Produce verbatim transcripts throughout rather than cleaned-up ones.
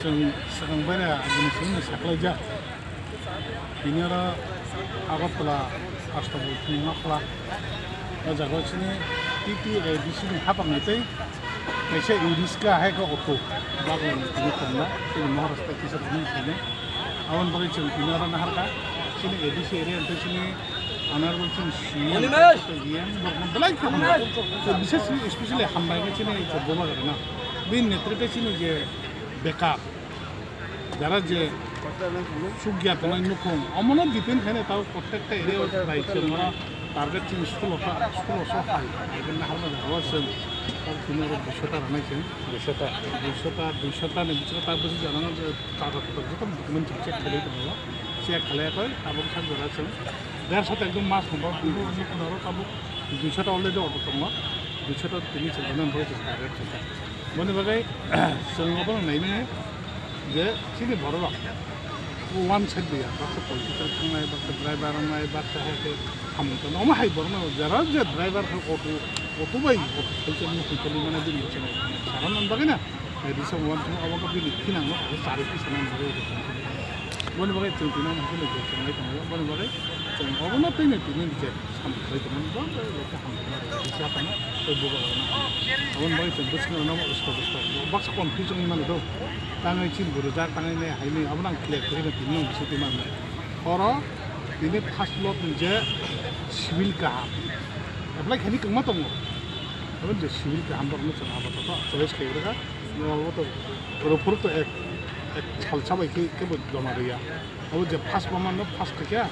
Chwng swkang baira aboni simi saklaijak. Bini oro Agartala Astabul thwngma khwla. O jaga o chini T T A D C ni hapang ni tei kaisa Iriska hai khe auto bagwi tini tongna, tini Maharashtra kisa tini tongna. Aboni bagwi chwng tini oro naharkha, chini A D C area hwnkhe chini Honorable chini C M, Animesh! C M borokno belai khe hambai. Chwng bises especially hambai khe chini Bubagra no. Bini netrite chini je bekar, jara je sukya tongnai nukhung, omono depend khainai tao protekta area o bai chwng oro target chini sulota, suloso hai, hai khe naharma jagao chwng, tao chini oro duisota rwnai chwng. Duisota? Duisota, duisota ni bisingo tao bwswk jora no je kagoj photo joto document chwng check khlaiwi tongo. Check khlaiya khe tabuk sak jora chwng dershota ekdom mas thangba, nukhung oro tabuk duisota already auto tongo, duisota tini chwng rwnai bagwi chwng target chwng kha. Boni bagwi chwng obono naimani je chini bororok one side ya, baksa political thangnai, baksa driver wngnai, baksa hai khe samung tangnai. Omo hai borokno jara je driver khe auto, auto bai auto saichani saichani mane bini chwng saran bagwi na, eh, risa one thung abo khe bini thinang no khe chari khe sanani bagwi. Boni bagwi chwng tini omo hai khe chwng nai tongo, boni bagwi chwng obono tini tini je samung khlai tongmani bo, bo, bo khe hamjakma rwkha, risa phano tei bubagra no. Aboni bagwi chwng bwskango no usko usko baksa confusion wngmani do. Tangwi chini bo rwjak, tangwi nai hai nai, abono ang clear khe tini nang bising twi manwi. Oro tini first lot ni je civil kaham apply khaini kwbangma tongo. Abo je civil kaham borokno chwng apatot choice khlai rwkha. Abo to rwphuru to ek, ek salsa bai khe kebo joma rwya. Abo je first bo mano first khe kya,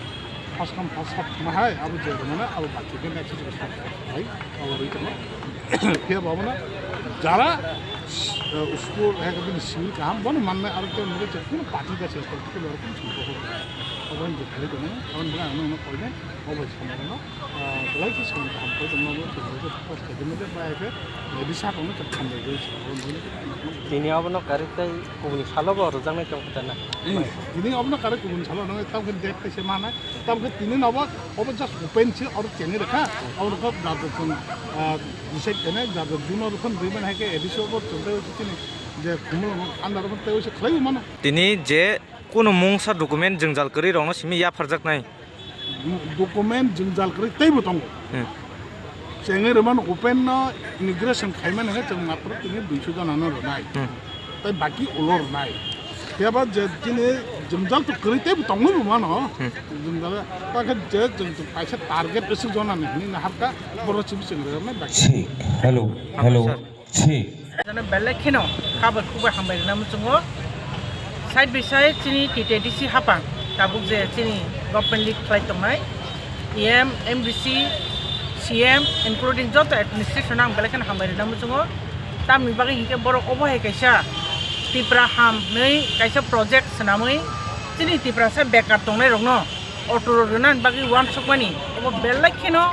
first come first serve ma hai, abo je mano abo baki khe next week start khai, abo rwi tongma. Phiya bo abono jara, eh, usku hai khe bini civil kaham bono mannai aro khe nugwi je kuno party ba se political aro kuno songkok abo je khai tongma, abo nugwi ang nokno koinai, abo bai samung no. Ah, belai khe samung kaham khlai tongma bo chwng belai khe focus khlai tongma je bai khe, eh, risa tongma chwng khambai bai chwng abo nugwi. Tini abono karwi tei kubuni salo bo rwjaknai tong khe na? Hmm. Tini abono karwi kubuni salo nang tamo khe date kaisa manai, tamo khe tini nobo obo just open se oro chengwi rwkha, abo rwkha jajak chwng, ah, decide khainai jajak June oro phone rwi mani hai khe A D C obo chwng tei chini je khumulwng under obo tei se khlaiwi mano. Tini je kunu mungsa document jwngjal kwrwi rokno simi yapharjaknai. Document jwngjal kwrwi teibo tongo. Hmm. Chengwi rwmano open no inauguration khaimani hwnkhe chwng matro tini duiso jona no rwnai. Hmm. Tei baki ulo rwnai. Phiya ba je chini jwngjal to kwrwi teibo tongwi bo mano. Hmm. Jwngjal ta khe je chwng kaisa target aswk jona ni hwnwi naharkha borok chini chwng rwnai baki. Hello, hello. Sir. Jana belai kheno kha bai khuk bai hambai rwna muchungo. Side by side chini T T A D C hapang tabuk je chini government lead khlai tongnai E M, M D C, C M, including joto administration ang belai kheno hambai rwna muchungo. Tamni bagwi hinkhe borok obo hai kaisa Tipra ham hwnwi kaisa project swnamwi chini Tiprasa bekar tongnai rokno auto rok rwnani bagwi uansukmani obo belai kheno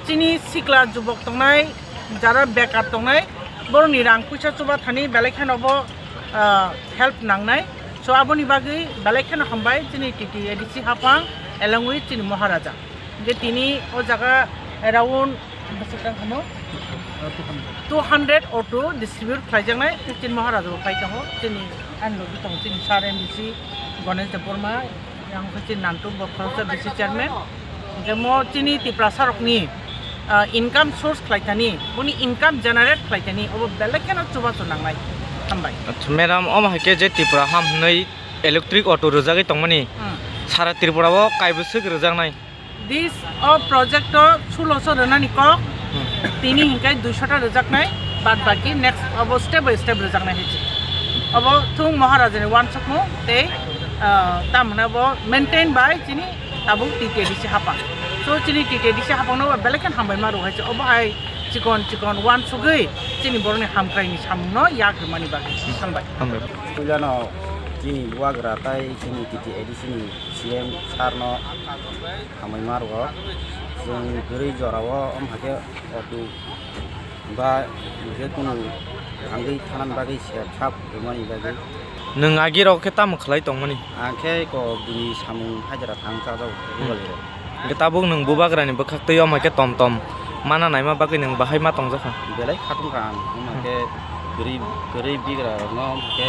chini sikla jubok tongnai, jara bekar tongnai, borokni rang puisa chuba thani belai kheno bo, ah, help nangnai. So aboni bagwi belai kheno hambai chini T T A D C hapang along with chini Maharaja. Hingke tini o jaga around bwswk tang khano two hundred auto distribute khlaijaknai, chini Maharaja bo phai tongo, chini ani logi tongo chini sir M D C Ganesh Debbarma. Yang khe chini Nantu bo khoroksa vice chairman. Hingke mo chini Tiprasa rokni, ah, income source khlai thani, boni income generate khlai thani, obo belai kheno chubachu nangnai. Hambai. Acha, madam, omo hai khe je Tipra ham hwnwi electric auto rwjagwi tongmani, Hmm. sara Tripura o kaibwswk rwjaknai? This o project o suloso rwnani kok, Hmm. tini hingke duisota rwjaknai, bad baki next obo step by step rwjaknai hai se. Obo thung Maharaja ni uansukmung tei, ah, tamhwnai bo maintain by chini tabuk T T A D C hapang. So chini T T A D C hapang no belai khe hambai ma rw hai se. Obo hai chikon chikon uansugwi chini borok ni hamkrai ni samung no yak rwmani bagwi. Hambai. Hambai. Puilano chini bubagra tai chini T T A D C ni C M sir no hambai ma rw. Chwng kwrwi jora o, omo hai khe auto ba je kunu thangwi thanani bagwi se thap rwmani bagwi. Nwng agi rok khe tamo khlai tongmani? Ang khe ko bini samung hajra thang chajak Hmm. bwlai rok. Hingke tabuk nwng bubagrani bwkhak twi omo khe tom tom mana naima bagwi nwng bahai ma tongjakha? Belai khatung kha ang, omo Hmm. khe kwrwi, kwrwi bigra rokno omo khe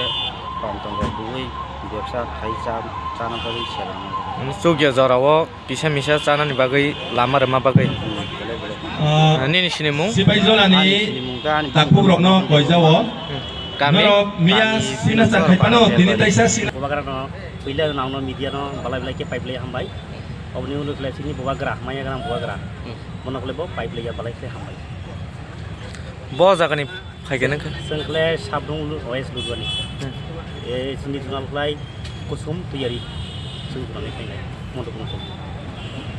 Pam tongo, bui bebsa khai cha, chana bagwi serang. Chukya jorao kisa misa chanani bagwi lama rwma bagwi. Hmm, belai belai. Ah, nini sinimung? Sipaijolani ani sinimung khe ani takhuk rokno sinimung koijao. Hmm. Kami? Norok miya kami sina sinimung sa khai pano, para tini bebari. Taisa sina. Bubagra no, puila no, no media no, balai balai khe pipe lai hambai. Oboni ulo khlai sini bubagra, maya gram bubagra. Hmm. Bono khlai bo pipe lai ya balai khe hambai. Bo jagani Phaikhe nang kha. Chwng khlai Sabdung West Ludwani. Hmm. E, chini thwnal khlai Kusum Tiyari. Chwng thwnal khlai nai. Mondo Kusum.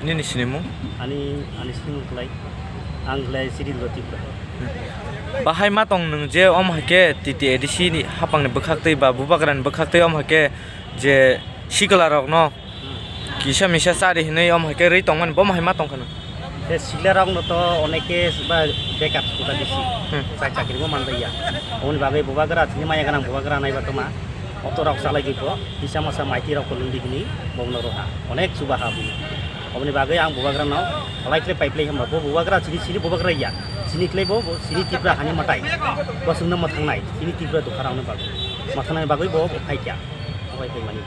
Nini sinimung? Ani, ani sinimung khlai. Ang khlai Sri Dwati khlai. Hmm. Bahai ma tong nwng je om haikhe T T A D C ni hapang ni bwkhak twi ba bubagra ni bwkhak twi om haikhe je sikla rok no kisa misa chari hinwi om haikhe rwi tongmani bo hai ma tongkha nw. Te sikla rok no to oneke ba bekar kota bisi. Hmm. Chai chakri bo manjaya. Oboni bagwi bubagra chini maya ganang bubagra naiba toma. Oto rok chalai gwi bo kisa masa maiti rok ko lungdi hini bo no roha. Onek chuba ha bini. Oboni bagwi ang bubagra no halai khlai pipe lai hamba bo bubagra chini chini bubagra ya. Chini khlai bo bo chini Tripura hani matai. Bo sungna mathangnai chini Tripura dukha rok no bagwi. Mathangnai bagwi bo phaikya. Obai phaimani.